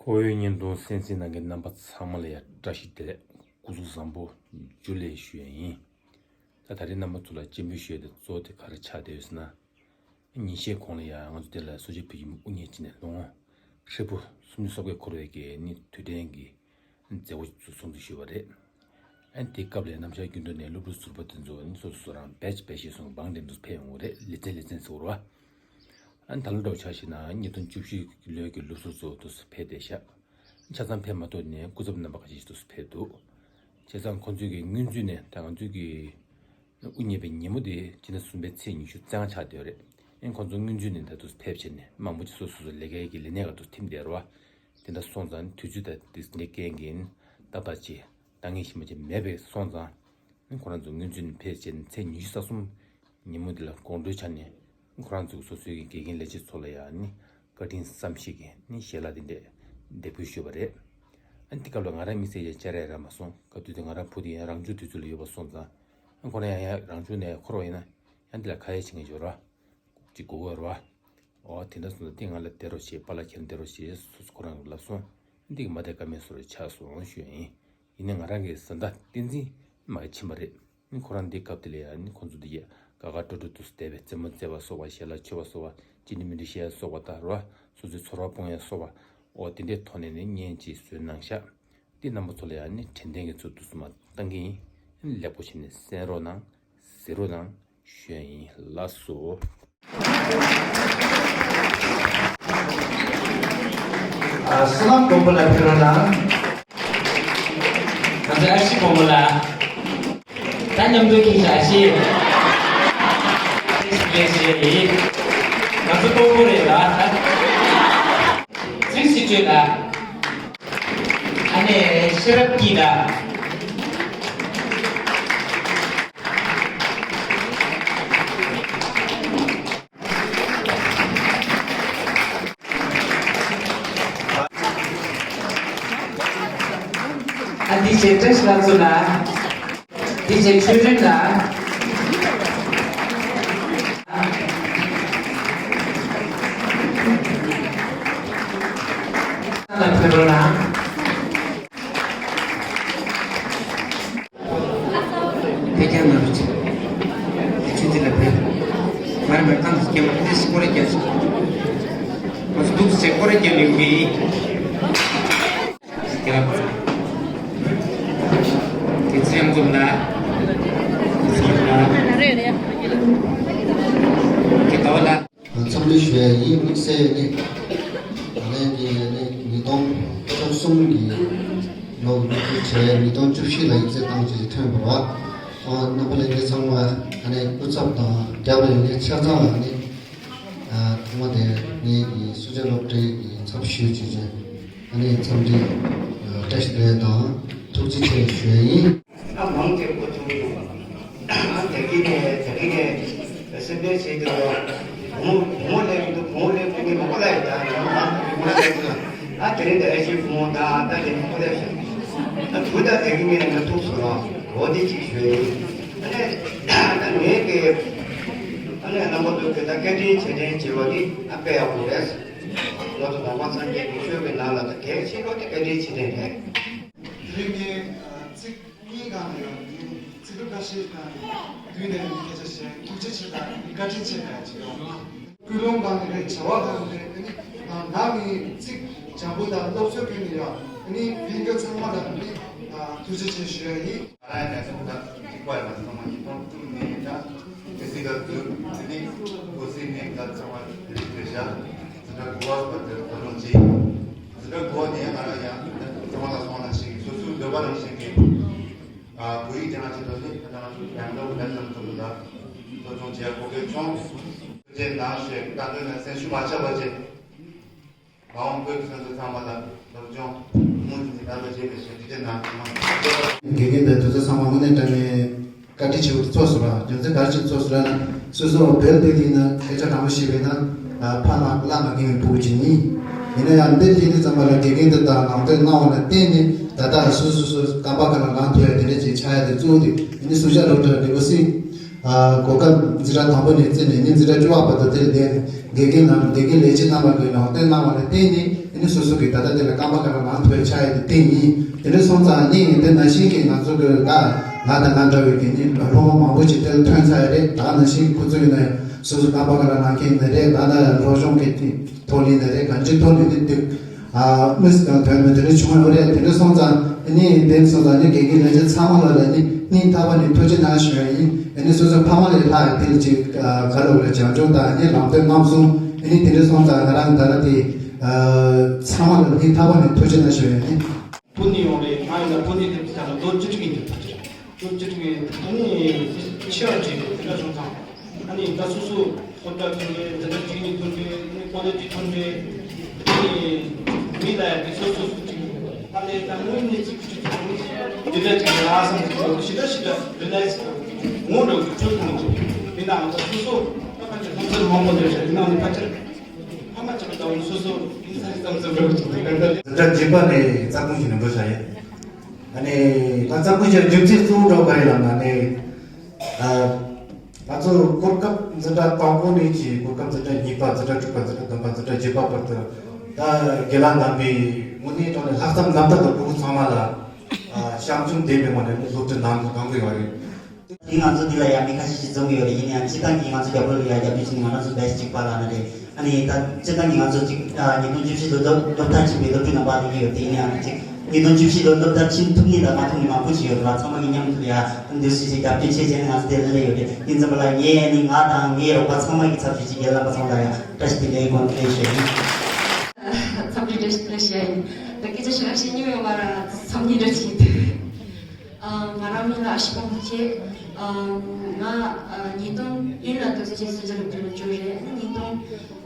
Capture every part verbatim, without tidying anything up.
ཁོ་བོའི་བརྙན་ཐུང་གསན་གཟིགས་གནང་མཁན་རྣམ་པ་ཚང་མ་ལ་ཡང་བཀྲ་ཤིས་བདེ་ལེགས། སྐུ་གཟུགས་བཟང་པོ། ཇུ་ལེ་ཞུ་ཡ་ཡིན། ད་ད་རེས་རྣམ་པ་ཚོ་ལ་སྤྱན་འབུལ་ཞུ་ཡ་དེ་གཙོ་བོ་དེ་ག་རེ་ཆགས་བསྡད་ཡོད་ཟེར་ན། ཉིན་ཤས་གོང་ལ་ཡང་ང་ཚོ་དེ་ལ་གསོ་བྱེད་བོད་ཀྱི་མི་དབུ་བརྙེས་བྱས་ནས་ལོ་ངོ་ཧྲིལ་པོ་སུམ་ཅུ་སོ་བརྒྱད་འཁོར་བའི་གི་ནི་དུས་དྲན་གྱི་མཛད་སྒོ་ཚོ་སྲུང་བརྩི་ཞུས་པ་རེད། ཨ་ནི་དེའི་སྐབས་ལ་ནམ་ཞག་རྒྱུན་དུ་ནས་སློབ་ཕྲུག་ཟུར་པ་དེ་ཚོ་ནི་སོ་སོ་སོ་རང་བེ་ཆི་བེ་ཆི་སོང་བང་འགྲན་དུ་ཕེབས་ཡོང་གི་རེད། ལེ་ཚན་ལེ་ཚན་ཟེར་བ་རེད་བ། ཨ་ནི་ད་ལོ་འདྲ་བོ་ཆ་བཞག་ན་ཉིས་སྟོང་བཅུ་བཞི་ལོའི་གི་སློབ་ཟུར་ཚོ་དུ་ཕེབས་བསྡད་ཤག་ཆ་ཚང་ཕེབས་མ་ཐུབ་ནས་སྐུ་ཚབ་རྣམ་པ་ཁ་ཤས་ཤིག་དུ་ཕེབས་འདུག་བྱས་ཙང་ཁོང་ཚོའི་གི་སྔོན་ཚུད་ནས་ད་ང་ཚོའི་གི་དབུ་བརྙེས་པའི་ཉིན་མོ་དེ་སྤྱི་ཟླ་གསུམ་པའི་ཚེས་ཉི་ཤུ་རྩ་ལྔ་ཆགས་བསྡད་ཡོད་རེད། ཨ་ནི་ཁོང་ཚོ་སྔོན་ཚུད་ནས་ད་དུ་ཕེབས་བྱས་ནས་མང་པོ་ཅིག་སོ་སོ་སོ་ལས་ཀའི་གི་ལས་གནས་ཁག་ཏུ་ཐིམ་བསྡད་རེད་བ། དེ་འདྲ་སོང་ཙང་དུས་ཚོད་དང་དེ་འདྲའི་རྐྱེན་གྱིས་ཏག་ཏག་ཅིག་ལྟ་ངན་ཞིག་མ་ཅིག་མེད་པའི་སོང་ཙང་། ཁོ་རང་ཚོ་སྔོན་ཚུད་ནས་ཕེབས་བྱས་ནས་ཚེས་ཉི་ཤུ་རྩ་གསུམ་ཉིན་མོ་འདི་ལ་དགོང་དྲོའི་ཆ་ནས་ཁོ་རང་ཚོ་སོ་སོའི་གི་དགེ་རྒན་ལས་བྱེད་ཚོ་ལ་ཡང་ནི་བཀའ་དྲིན་བསམ་ཤེས་ཀྱི་ནི་ཞལ་ལག་དེ་འདྲས་འདེགས་འབུལ་ཞུས་པ་རེད། ཨ་ནི་དེ་སྐབས་ལ་ང་རང་དམིགས་བསལ་ཡང་བཅར་ཡ་རག་མ་སོང་། སྐབས་དུས་དེ་ང་རང་བུ་དེ་ཡང་རང་བྱུང་དུས་ཚོད་ལ་ཡོད་པ་སོང་ཙང་། ཨ་ཁོ་རང་ཡང་ཡང་རང་བྱུང་ནས་འཁོར་བ་ཡིན་ན་ཡང་འདི་ལ་ཁ་ཡ་བྱེད་མཁན་ཡོད་ར། ཅིག་དགོས་ཀྱི་རེད་བ། འོ་དེ་འདྲ་སོང་ཙང་དེ་ང་ལ་སྟེར་རོགས་བྱེད། པཱ་ལགས་ཁྱེད་རང་སྟེར་རོགས་བྱེད་སོ་སོ་ཁོ་རང་གིས་ལབ་སོང་། འདི་གི་མ་བསྡད་ཀ་མེད་བཟོ་འདྲ་ཆགས་སོང་ཞུ་ཡ་ཡིན། ཡིན་ནའི་ང་རང་གི་བཟའ་ཟླ་བསྟན་འཛིན་མ་གི་ཕྱིན་པ་རེད། ནི་ཁོ་རང་འདི་སྐབས་དེ་ལ་ཡང་ནི་ཁོང་ཚོ་འདི་ཡ་དགའ་དགའ་སྤྲོ་སྤྲོ་དུ་བསྡད་པའི་རྩེད་མོ་རྩེ་བ་སོགས་པ་ཞལ་ལག་མཆོད་པ་སོགས་པ་ཅི་འདྲ་མི་འདྲ་བཤད་ཡ་སོགས་པ་དང་རོ། སོ་སོའི་ཚོར་བ་སྤུངས་ཡ་སོགས་པ། འོ་དེ་འདྲའི་ཐོག་ནས་ནི་བརྙན་ཅིག་བཟོས་གནང་ཤག་འདི་རྣམ་པ་ཚོ་ལ་ཡང་ནི་དྲན་རྟེན་གྱི་ཚུལ་དུ་སུ་མ་བཏང་གི་ཡིན། ལེགས་པོ་བྱས་ནས་གསན་རོགས་གནང་། གཟིགས་རོགས་གནང་ཞུ་ཡ་ཡིན། ལགས་སོ། ཨ། བསོད་ནམས་མགོན་པོ་ལ་ཕེབས་རོགས་གནང་། ང་ཚོའི་ཨ་ཕྱི་མགོན་པོ་ལ། ད་མཉམ་དུ་ཁྱེད་ཅག་ཨ་ཕྱི། ལེགས་སོ་ལེགས་སོ་ཡིན། ང་ཚོ་སྤོ་བོ་རེད་ལ། ཚིག་སྲིད་གཅོད་ལ། ཨ་ནེ་ཤེས་རབ་སྐྱིད་ལ། ཨ་འདི་བྱས་བཀྲ་ཤིས་ལྷ་མཚོ་ལ། འདི་བྱས་ཆོས་སྒྲོན་ལ། ལ་ཕེབས་རོགས་གནང་། ཕེབས་རྒྱ་ནང་རུ་ཆེ། ཆུ་འདི་ལ་ཕེབས། མར་མར་ཏང་སྐྱེ་མ་ཕེབས་སྐོར་ར་རྒྱབ། ང་ཚོ་འདུག་སེ་སྐོར་ར་རྒྱབ་ཡོང་གི། རྒྱབ། དེ་ཚེ་ཡང་འཛོམས་ལ། དེ་ཚེ་ཡང་ལ། དེ་ལྟ་བ་ལ། འཚམས་འདྲི་ཞུ་ཡ་ཡིན། དམིགས་བསལ་ནི། ད་ལན་གྱི་ནི་ཉིས་སྟོང་བཅུ་གསུམ་གྱི་ལོ་ལོ་རྒྱུས་གྲས་ཉིས་སྟོང་བཅུ་བཞི་ལ་ཡིག་ཚད་བཏང་ཅིག་ཐོན་པ་རེད། ཨོ་རྣམ་པ་ལྷན་རྒྱས་ཚང་མ་ད་ནི་སྐུ་ཚབ་དང་རྒྱབ་ལ་ཡོད་མཁན་ཆ་ཚང་ལ་ནི་ཐོག་མ་དེ་ངེད་ཀྱི་སུ་ཇཱ་སློབ་གྲྭའི་གི་ཚབ་ཞུས་བྱས་བྱས་ཨ་ནི་འཚམས་འདྲི་བཀྲ་ཤིས་བདེ་ལེགས་དང་ཐུགས་རྗེ་ཆེ་ཞུ་ཡ་ཡིན། ད་མང་ཆེ་བོ་བྱུང་འདུག་ཨ་དེ་གི་ནས་དེ་གི་ནས་སེམས་ཁྲལ་བྱེད་དུས་ལ་བུ་མོ་བུ་མོ་སླེབས་འདུག་བུ་མོ་སླེབས་འདུག་ངས་མ་གོ་ལ་ཡོད། ད་ཡང་མང་ཆེ་བོ་སླེབས་འདུག་ཨ་དེ་རིང་དེ་ཨེ་ཤི་བུ་མོ་དང་ད་དེ་མ་གོ་ལ་ཡོད། ཨ་བུ་ད་དེ་གི་ནས་ང་ཐུག་སོང་ལ་འོ་དེ་ཅིག་ཞུ་ཡ་ཡིན། ཨ་ནས་ད་ངས་གི་ཨ་ནས་རྣམ་པ་ཚོ་གི་ད་བཀའ་དྲིན་རྗེས་དྲན་བྱེད་པ་འདི་ཨ་དཔེ་ཡག་པོ་རེད། ང་ཚོ་ནང་པ་སངས་རྒྱས་ཀྱི་ཆོས་ཀྱི་ནང་ལ་ད་གལ་ཆེ་ཤོས་དེ་བཀའ་དྲིན་རྗེས་དྲན་རེད། དེ་རིང་ངས་ཚིག་གཉིས་སྒང་ནས་ཡང་ཚིག་འབྲུ་འགའ་ཤས་དང་བསྡུས་ནས་སྐད་ཆ་བཤད། ཐུགས་རྗེ་ཆེ་དང་བཀའ་དྲིན་ཆེ་དང་ཅིག་ཡོང་། ཀུན་སློང་སྒང་ནས་རེད། བྱ་བ་སྒང་ནས་རེད། ཨ་ནི་ནང་གི་ཚིག་འཇམ་པོ་དང་སློབ་གསོ་ཀུན་ནས་ཡང་ཨ་ནི་ཕན་རྒྱུ་ཚང་མ་ལ་ཨ་ནི་ཐུགས་རྗེ་ཆེ་ཞུ་ཡ་ཡིན། ང་རང་ཡང་ད་ཚོད་ད་གཅིག་པ་ཡང་ཚང་མ་ཉིས་སྟོང་བཅུ་ནས་ཡིན་ད། དེ་སྲིད་ཀ་དུས་དེ་ནི་གོ་སྲིད་ནས་ཀ་ཚང་མ་དེ་རིགས་རེད་བཞག་འཛིན་གྲྭ་དགུ་པ་སོགས་དེར་ཐོ་སྦྱོང་བྱས། འཛིན་གྲྭ་དགུ་པ་ནས་ང་རང་ཡང་ཚང་མ་ལ་སོང་ན་ཞིག་སོ་སོའི་འདོད་པ་རང་བཞིན་གྱི་བོད་ཡིག་སྦྱང་ཆེད་དུ་ནི་ང་རང་ཚོ་བེང་ལོར་ལ་ལམ་དུ་ལ་ཐོ་སྦྱོང་བྱེད་དགོས་གལ་བྱུང་། བོད་ཆེན་ནང་ཞེས་བཀའ་འདོན་ལ་སེམས་ཤུགས་མ་ཆག་པ་བྱེད། མ་འོངས་བོད་ཀྱི་སོན་རྩ་ཚང་མ་ལ་སློབ་སྦྱོང་མུ་མཐུད་ནས་དར་བ་བྱེད་པའི་ཞབས་ཕྱི་དེ་གནང་། དགེ་རྒན་དང་དུད་ཚང་ཚང་མ་དངོས་གནས་དྲང་གནས་བཀའ་དྲིན་ཆེ་བོ་ཚོར་སོང་ར། རྒྱུ་མཚན་ག་རེ་ཅིག་ཚོར་སོང་ར་ན། སོ་སོ་བོད་འདི་ཡིན་ན་སྐད་ཆ་དྲང་པོ་བཤད་པས་ན་ཕ་ནང་བླ་མ་རྒན་པའི་སྤུ་གུ་ཅིག་ཡིན། ཡིན་ན་ཡང་འདིར་སླེབས་དུས་ཙམ་པ་ལ་དགེ་རྒན་འདི་དང་ནང་དོན་གནང་བ་ལ་བརྟེན་ནས་ད་ལྟ་སོ་སོ་སོ་རྐང་པ་སྒང་ལ་ལངས་ཐུབ་ཡ་དེ་འདྲ་ཅིག་ཆགས་ཡ་དེ་གཙོ་བོ་དེ་ཡིན་ནི་སུ་ཇཱ་སློབ་གྲྭ་འདི་གོ་སྲིད། གོ་སྐབས་འཛིན་གྲྭ་དང་པོ་ནས་བརྩིས་ནས་ནི་འཛིན་གྲྭ་བཅུ་པ་བར་དུ་དེར་བསྡད་ནས་དགེ་རྒན་ནམ་དགེ་རྒན་ལས་བྱེད་རྣམ་པ་གིས་ནང་དོན་གནང་བ་ལ་བརྟེན་ནས་ སོ་སོ་གི་ད་ལྟ་དེ་ལ་རྐང་པ་ག་རེ་ལངས་ཐུབ་པའི་ཆ་ཡི་དེ་དེ་ཡིན། དེ་འདྲ་སོང་ཙང་ནི་དེ་ནང་བཞིན་གྱི་ང་ཚོ་གི་ད་ང་དང་ང་འདྲ་བའི་གི་ནི་སློབ་མ་མང་པོ་ཅིག་དེ་ལ་ཐོན་ཚར་ཡ་རེད། ད་ནང་བཞིན་ཁོ་ཚོ་ཡིན་ན་སོ་སོ་རྐང་པ་ག་རེ་ལངས་མཁན་ཡིན་ན་རེད། ད་ལྟ་སློབ་སྦྱོང་གི་ཐོག་ནས་ཡིན་ན་རེད། གང་ཅིའི་ཐོག་ནས་ནི་དེ་ཨ་མི་སི་དང་དོན་མི་དེ་འདྲ་བྱུང་ཡོད་རེད། དེ་འདྲ་སོང་ཙང་ནི་དེ་སོང་ཙང་ནི་དགེ་རྒན་ལས་བྱེད་ཚང་མ་ལ་ལ་ནི་སྙིང་ཐག་པ་ནས་ཐུགས་རྗེ་གནང་ཞུ་ཡ་ཡིན། ཨ་ནི་སོ་སོའི་ཕ་མ་ལས་ལྷག་དེ་ལ་ཅིག་ག་ལ་བ་ལ་བྱང་ཆུབ་དང་ནི་ལམ་སྟོན་རྣམ་གསུམ་ཨ་ནི་དེ་འདྲ་སོང་ཙང་ང་རང་ད་ལ་དེ་ཚང་མ་ལ་སྙིང་ཐག་པ་ནས་ཐུགས་རྗེ་གནང་ཞུ་ཡ་ཡིན། བུ་ནི་ཡོང་རེད། ང་ཡིན་ན་བུ་ནི་དེ་ཚ་ལ་ལོ་བཅུ་དྲུག་ཡིན། ལོ་བཅུ་དྲུག་ཡིན། ཨ་ནི་ཆེ་བ་བྲིས་རེད། དེ་འདྲ་སོང་ཙང་ཨ་ནི་ད་སོ་སོ་སློབ་གྲྭ་ཐོན་རེད། འཛིན་གྲྭ་བཅུ་གཉིས་ཐོན་རེད། ཨ་ནི་ཀོ་ལེ་ཇི་ཐོན་རེད། ཨ་ནི་མི་ལ་ཡ་དེ་སོ་སོ་སོ་ཅིག་ཨ་ལས་ད་དངོས་གནས་ཅིག་ཅིག་ཅིག་དེ་འདྲ་ཅིག་ལ་བསམ་ཅིག་ཞི་དྲག་ཞི་དྲག་རི་ལེག་སི་ངོ་འདྲ་བོ་ཅིག་ཐོན་ཐུབ་མི་ཅིག་དེ་འདྲ་ང་ཚོ་སོ་སོ་ད་ཕལ་ཆེར་སློབ་ཚན་མང་པོ་འདྲ་ཞིག་དེ་ནང་ནས་ཕལ་ཆེར། ཕ་མ་གཅིག་པུ་དང་སོ་སོ་ཡིན་ས་རེད་བསམ་བསམ་འགྲོ་གི་འདུག་འཛིན་གྲྭ་བརྒྱད་པ་ནས་རྩ་དགོངས་ཞུས་ནས་འགྲོ་བྱ་ཡིན། ཨ་ནི་ད་རྩ་དགོངས་ཞུ་རྒྱུ་མཚན་གཙོ་བོ་འགྲོ་ག་ཡིན་ལབ་ན་ནི། ཨ་ང་ཚོ་གོ་སྐབས་འཛིན་གྲྭ་དང་པོ་ནས་ཀྱི་གོ་སྐབས་འཛིན་གྲྭ་གཉིས་པ་འཛིན་གྲྭ་དྲུག་པ་འཛིན་གྲྭ་བདུན་པ་འཛིན་གྲྭ་བརྒྱད་པ་བར་དུ་ད་རྒན་ལགས་རྣམ་པས་དངོས་གནས་དྲང་གནས་ལྷག་བསམ་རྣམ་དག་གི་ཕྲུ་གུ་ཚང་མ་ལ་ཨ་བྱམས་སྐྱོང་ལྡན་པའི་ངང་ནས་ནི་སློབ་ཁྲིད་གནང་གནང་གི་ཡོད་རེད། དེ་ང་ཚོ་འདི་ལ་ཡང་མི་ཁ་ཤས་ཤིག་འཛོམས་ཡོད་རེད། ཡིན་ནའང་སྤྱིར་བཏང་གི་ང་ཚོ་རྒྱབ་ལོགས་ལ་ཡང་རྒྱབ་སྐྱོར་བྱེད་མཁན་ང་རང་ཚོ་བེ་སི་གཅིག་པ་ལ་ནི་རེད། ཨ་ནི་ད་སྤྱིར་བཏང་གི་ང་ཚོ་གཅིག་ཨ་ཉིས་སྟོང་བཅུ་བཞི་ལོ་སློབ་སློབ་མཐར་ཕྱིན་པའི་སློབ་ཕྲུག་རྣམ་པ་ལ་ཡོད་དེ། ཡིན་ནའང་གཅིག་ཉིས་སྟོང་བཅུ་བཞི་ལོ་སློབ་མཐར་ཕྱིན་ཐུབ་མཁན་དང་མ་ཐུབ་མཁན་མང་པོ་ཞིག་ཡོད་རེད་བ། ཚང་མ་གི་མཉམ་དུ་ཡ་འདུ་འཛོམས་བྱས་རྒྱབ་སྐྱོར་བྱས་བྱས་ནས་ང་ཚོ་འདིར་སླེབས་ཡོད་རེད། ཡིན་ཙམ་པ་ལ་ངས་ནི་ང་དང་ངའི་རོགས་པ་ཚང་མ་གི་ཚབ་ཞུས་ཀྱིས་རྒན་ལགས་པ་ཚང་མ་ལ་ཡང་བཀྲ་ཤིས་བདེ་ལེགས་དགོངས་དག་ཞུ་ཡ་ཡིན། འཚམས་འདྲི་བཀྲ་ཤིས་བདེ་ལེགས་ཞུ་ཡ་ཡིན། ད་སྐད་ཆ་ཞེ་དྲག་བཤད་མྱོང་ཡོད་མ་རེད། འཚམས་འདྲི་འདྲ་ཞིག་ཡིན། ཨ། ང་རང་མིང་ལ་ཨ་ཤི་པང་དུ་བྱས། ཨ། ང་ཨ་ཉིས་སྟོང་བདུན་ལ་དུས་ཚོད་སུ་ཇ་ལ་དུས་ལ་འབྱོར་རེད། ཨ་ནི་ཉིས་སྟོང་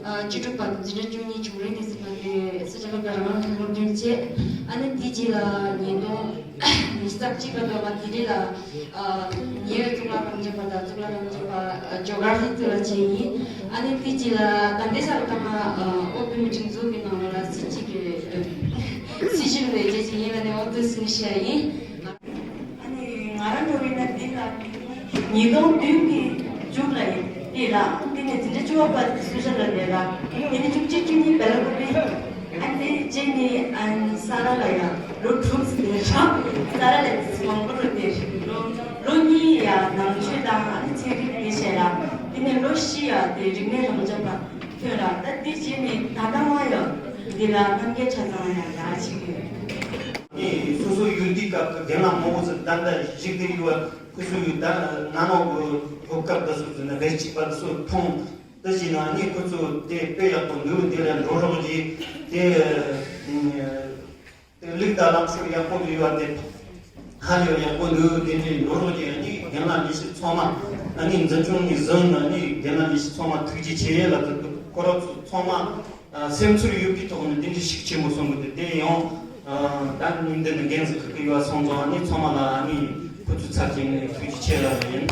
ཨ་བཅུ་དྲུག་པ་འཛིན་གྲྭ་བཅུ་གཉིས་བྱུང་རིང་དུས་ཚོད་ལ་དེ་སུ་ཇ་ལ་དུ་རང་དབང་སློབ་སྦྱོང་བྱས། ཨ་ནི་དེ་རྗེས་ལ་ཉིས་སྟོང་ཉི་ཤུ་རྩ་གཅིག་པ་དུ་བ་དེ་རིང་ལ་ཨ་ཉེ་བའི་གཙུག་ལག་རབ་འབྱམས་པ་དང་གཙུག་ལག་རབ་འབྱམས་པ་ཇོ་གར་ལྷན་ཚོགས་ལ་བྱས་ཡིན། ཨ་ནི་དེ་རྗེས་ལ་ད་ལྟའི་ཆར་ད་ང་ཨ་ཨོ་བོད་མི་སྒྲིག་འཛུགས་ཀྱི་ནང་ལ་སྲིད་སྤྱི་གི་སྲིད་སྤྱི་ལས་བྱེད་ཅིག་ཡིན་ལ་ནས་ཨོ་དུ་སྲིད་བཤད་ཡིན། ཨ་ནི་ང་རང་འགྲོ་བའི་ན་འདི་ལ་ཉིས་སྟོང་བདུན་གྱི་མཇུག་ལ་ཡིན་འདི་ལ་འདི་ནས་འཛིན་གྲྭ་བཅུ་པ་བར་དུ་སུ་ཇ་ལ་ལས་ལ་དེ་ནས་བཅུ་གཅིག་བཅུ་གཉིས་བེ་ལ་ཀོ་པི། ཨ་ནི་དེ་རྗེས་ནས་ཨ་ནི་ས་ར་ལ་ཡང་ལོ་དྲུག་ཙམ་བསྡད་ར། ས་ར་ལ་དེ་ཚོ་མང་པོ་རུ་བསྡད། ལོ་ལོ་གཉིས་ཡང་ནང་ཆོས་དང་ཨ་ནི་ཚན་རིག་དེ་བྱས་ལ་དེ་ནས་ལོ་བཞི་ཡང་དེ་རིག་གནས་རབ་འབྱམས་པ་ཐོན་ར། ད་དེ་རྗེས་ནས་ད་ལྟ་མ་ཡང་འདི་ལ་རྣམ་རྒྱལ་ཆ་ཚང་ཡང་ཡར་ཕྱིན་ཡོད། ངས་སོ་སོ་ཡུལ་དུས་སྐབས་ཀྱི་རྒན་ལགས་མང་པོ་ཚོ་ད་ལྟ་བཞུགས་བསྡད་ཡོད་པ། ཁོ་ཚོ་ཡོད་ད་ན་ནོ་གི་གོ་སྐབས་འདི་ཚོ་ཚོ་ནི་རེ་གཅིག་པ་འདི་ཚོ་མཐོང་། དེ་བཞིན་ནང་ནས་ཁོ་ཚོ་དེ་དཔེ་ཡག་པོ་འདུག་འདི་ལ་འགྲོ་རོགས་ཀྱིས་དེ་དེ་ལུགས་དང་ལམ་སྲོལ་ཡག་པོ་ཡོད་པ་དེ་ཧ་ལས་ཡག་པོ་འདུག་དེ་འདྲའི་འགྲོ་རོགས་ཀྱིས་ནི་རྒན་ལགས་ལས་བྱེད་ཚང་མ་ནི་འཛིན་སྐྱོང་ནས་བཟུང་ནས་ནི་རྒན་ལགས་ལས་བྱེད་ཚང་མ་ཐུགས་རྗེ་ཆེ་ལབ་ཀྱི་འདུག་ཁོ་རང་ཚོ་ཚང་མ། ཨ། སེམས་ཚོར་ཡོད་པའི་ཐོག་ནས་འདི་འདྲའི་ཤུགས་ཆེན་པོ་གསུང་གི་འདུག་དེ་ཡང་ཨ་ད་ཉིན་འདི་ནས་འགན་ཟིག་ཁུར་གི་ཡོད་སོང་ཙང་ནི་ཚང་མ་ལ་ནི་ཁོ་ཚོའི་ཚབ་ཀྱིས་ནི་ཐུགས་རྗེ་ཆེ་ལབ་ཡིན།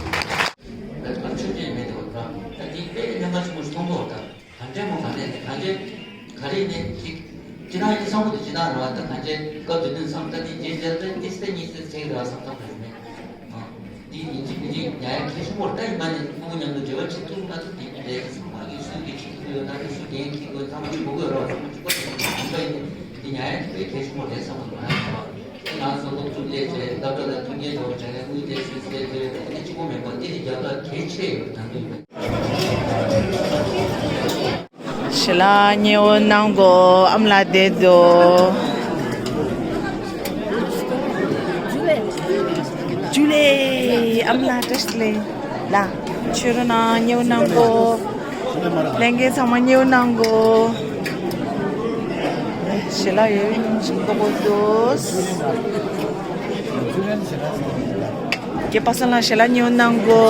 ད་ཆོས་ཅན་མེད་དོ། ད་ད་འདི་དཔེ་གནད་འགག་ཆེན་པོ་ཞིག་མཐོང་གི་འདུག་ད་གང་འདྲ་མོ་ག་ནས་གང་འདྲ་ག་རེ་ནས་ཅིག་ཅི་ན་ཡིན་བསམ་གི་འདུག་ཅི་ན་རེད་བ། ད་གང་འདྲ་སྐབས་དེ་དུས་བསམ་ད་འདི་རྗེས་འཇལ་ཏེ་ཏིས་ཏེ་གཉིས་སུ་ཚེག་རེད་བ་བསམ་བསམ་རེད་མེད། འདི་ཡིན་གཅིག་མིན་གཅིག་ཉར་ཡ་གལ་ཆེན་པོ་རེད། ད་ཡིན་པ་ནི་ཕྲུ་གུ་མཉམ་དུ་འབྲེལ་བ་བྱེད་ཐུབ་མ་ཐུབ་དེ་ལས་ཀ་ཚང་མ་གི་སུས་ཀྱི་ཁྲིད་ཀྱི་ཡོད་ན་དེ་སུས་འགན་འཁྱེར་དགོས་ཚང་མ་གཅིག་པ་དགོས་རོགས་ཚང་མ་གཅིག་པ་དེ་ཡིན་པ་ཡིན་ནི་འདི་ཉར་ཡ་དེ་དཔེ་གལ་ཆེན་པོ་རེད་བསམ་གི་འདུག་ང་ཡང་ད་བར་དེ་ང་ཚོ་སློབ་ཕྲུག་སླེབས་བྱས་སློབ་གྲྭ་ལ་ཐུགས་འགན་འདྲ་བོ་བྱ་མཁན་དངུལ་དེ་སུས་སེལ་དགོས་དེ་གཅིག་པོ་མེད་པ་དེ་ནི་རྒྱབ་ལ་གལ་ཆེ་ཡོད་དམ་དུ་ཡོད། ཞི་ལ་ཉེ་བོ་གནང་གོ། ཨམ་ལ་བསྡད་དོ། ཇུ་ལེ། ཨམ་ལ་བཀྲ་ཤིས་བདེ་ལེགས། ལ། ཆོས་ར་ན་ཉེ་བོ་གནང་གོ། ལྷན་རྒྱས་ཚང་མ་ཉེ་བོ་གནང་གོ། ཞི་ལ་ཡོད་ཅིག་གོ་གོ་དོ། སྐྱེས་པ་སང་ལ་ཞལ་ལག་ཉོ་གནང་གོ།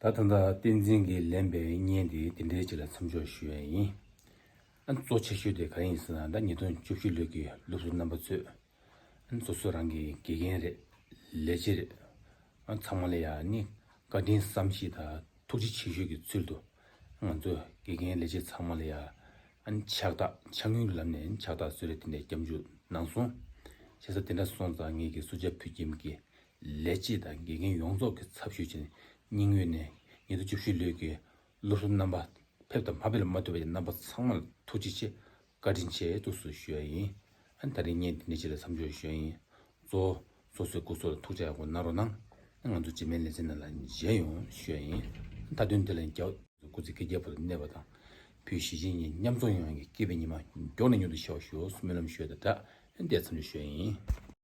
ད་ད་ལྟ་བསྟན་འཛིན་གྱིས་ལེན་པའི་བརྙན་དེ་དེ་འདྲའི་ཅིག་ལ་མཚམས་འཇོག་ཞུ་ཡ་ཡིན། ཨ་གཙོ་ཆེ་ཤོས་དེ་ག་རེ་ཡིན་ཟེར་ན། ད་ཉིས་སྟོང་བཅུ་བཞི་ལོའི་གི་སློབ་ཟུར་རྣམ་པ་ཚོས་ཨ་སོ་སོ་རང་གི་དགེ་རྒན་རེད། ལས་བྱེད་རེད། ཨ་ཚང་མ་ལ་ཡ་ནི་བཀའ་དྲིན་བསམ་ཤེས་དང་ཐུགས་རྗེ་ཆེ་ཞུ་གི་ཚུལ་དུ། ང་ཚོ་དགེ་རྒན་ལས་བྱེད་ཚང་མ་ལ་ཡ་ཨ་ཕྱག་རྟགས་ཕྱག་དངུལ་ལམ་ནས་ཕྱག་རྟགས་གསོལ་རས་དེ་འདྲ་སྐྱབས་འཇུག་གནང་སོང་། བྱས་ཙང་དེ་འདྲ་སོང་ཙང་ངེད་ཀྱི་སུ་ཇཱ་ཕུའུ་ཁྱིམ་གྱི་ལས་བྱེད་དང་དགེ་རྒན་ཡོངས་རྫོགས་ཀྱི་ཚབ་ཞུས་བྱས་ནས་སྙིང་དབུས་ནས་ཉིས་སྟོང་བཅུ་བཞི་ལོའི་གི་སློབ་ཟུར་རྣམ་པ་ཕེབས་དང་མ་ཕེབས་ལ་མ་ལྟོས་པའི་རྣམ་པ་ཚང་མ་ལ་ཐུགས་རྗེ་ཆེ། བཀའ་དྲིན་ཆེ་ཐུགས་སུ་ཞུ་ཡ་ཡིན། ཨ་ད་རིང་བརྙན་འདི་འདྲ་ཅིག་ལ་མཚམས་འཇོག་ཞུ་ཡ་ཡིན། གཙོ་བོ་སོ་སོའི་སྐུ་གཟུགས་ལ་ཐུགས་ཅག་ཡག་པོ་གནང་རོགས་གནང་། ང་ཚོ་རྗེས་མའི་ལེ་ཚན་ནང་ལ་མཇལ་ཡོང་ཞུ་ཡ་ཡིན། མཐའ་དོན་དེ་ལ་རྒྱ་སྐུ་ཚེ་བསྐལ་བརྒྱ་བར་དུ་གནས་པ་དང་། བོད་གཞིས་བྱེས་གཉིས་མཉམ་འཛོམས་ཡོང་བའི་སྐྱིད་པའི་ཉི་མ་མགྱོགས་ནས་མྱུར་དུ་ཤར་བ་ཤོག་ཟེར་སྨོན་ལམ་ཞུ་ཡ་དང་སྦྲགས། འདིར་མཚམས་འཇོག་ཞུ་ཡ་ཡིན།